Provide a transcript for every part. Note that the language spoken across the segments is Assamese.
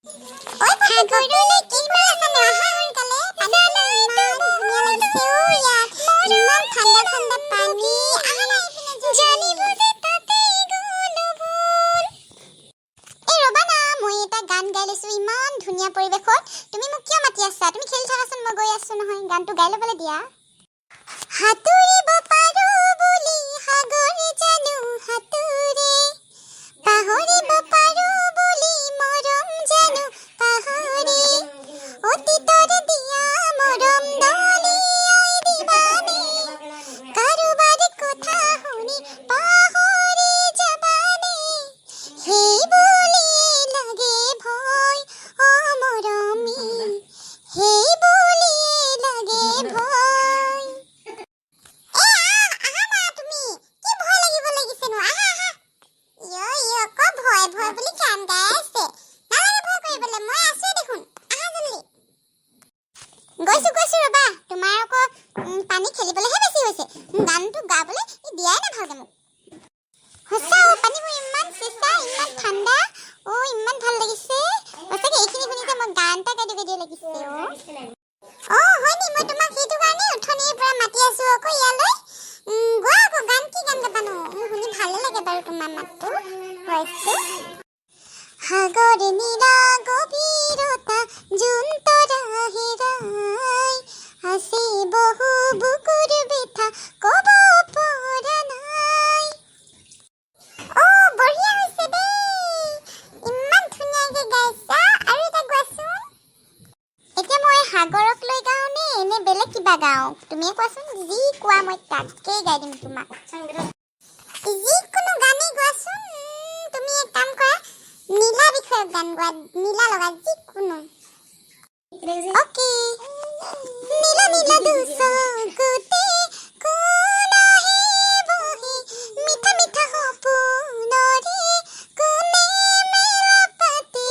ঐ সাগৰলৈ কি কৰি আছানো? আহা সোনকালে। পানীখিনি ইমান ধুনীয়া লাগিছে অ'। ইয়াত ইমান ঠাণ্ডা ঠাণ্ডা পানী। আহা না এইপিনে জলদি। জানি বুজি তাতেই গ'লো ভুল। এই ৰ'বা না, মই এটা গান গাই লৈছো ইমান ধুনীয়া পৰিৱেশত। তুমি মোক কিয় মাতি আছা? তুমি খেলি থাকাচোন, মই গৈ আছো নহয়। গানটো গাই ল'বলৈ দিয়া। সাঁতুৰিব পাৰো বুলি সাগৰ জানো সাঁতোৰে? পাহৰিব পাৰো বুলি মৰম জানো পাহৰে? অতীতৰ দিয়া মৰম দলিয়াই দিবানে? কাৰোবাৰ কথা শুনি পাহৰি যাবানে? সেই বুলিয়ে লাগে ভয় অ মৰমী, সেই বুলিয়ে লাগে ভয়। এ আহ, আহা না তুমি। কি ভয় লাগিব লাগিছেনো? আহা আহা। ইয় ইয়, ক ভয় ভয় বুলি গান গাই আছে। নালাগে ভয় কৰিবলৈ, মই আছোৱে দেখোন। আহা জলদি। গৈছো গৈছো, ৰ'বা। তোমাৰ আকৌ পানী খেলিবলৈহে বেছি হৈছে, গানটো গাবলৈ দিয়াই নাই ভালকে মোক। সঁচা অ', পানীবোৰ ইমান চেঁচা, ইমান ঠাণ্ডা অ', ইমান ভাল লাগিছে সঁচাকে। এইখিনি শুনিছে মই গান এটা গাই দিওঁ লাগিছে অ'। অ হয় নি? মই তোমাক সেইটো কাৰণে উঠনিৰ পৰা মাতি আছো আকৌ ইয়ালৈ। গোৱা আকৌ গান। কি গান গাবানো? মোৰ শুনি ভালে লাগে বাৰু তোমাৰ মাতটো, ভইচটো। সাগৰ নীলা গভীৰতা, জোন তৰা হেৰাই আছে, বহু বুকুৰ বেথা ক'ব পৰা নাই। অ বঢ়িয়া হৈছে দেই, ইমান ধুনীয়াকে গাইছা। আৰু এটা গোৱাচোন। এতিয়া মই সাগৰক লৈ গাওঁ নে এনে বেলেগ কিবা গাওঁ? তুমিয়ে কোৱাচোন। যি কোৱা মই তাকেই গাই দিম তোমাক। যিকোনো গানেই গোৱাচোন। তুমি এক কাম কৰা, নীলা বিষয়ক গান গোৱা, নীলা লগা যিকোনো। অ'কে। নীলা নীলা দুচকুতে কোন আহি বহি? মিঠা মিঠা সপোনৰে কোনে মেলা পাতে?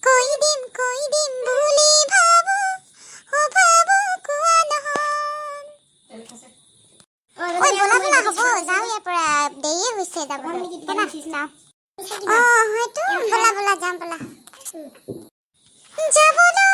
কৈ দিম কৈ দিম বুলি ভাবো, অ ভাবো, কোৱা নহয়। ঐ ব'লা ব'লা, হ'ব, যাওঁ ইয়াৰ পৰা। দেৰিয়ে হৈছে যাবলৈ। ব'লা যাওঁ। অ হয়তো, ব'লা ব'লা, যাওঁ ব'লা। যাবলৈ।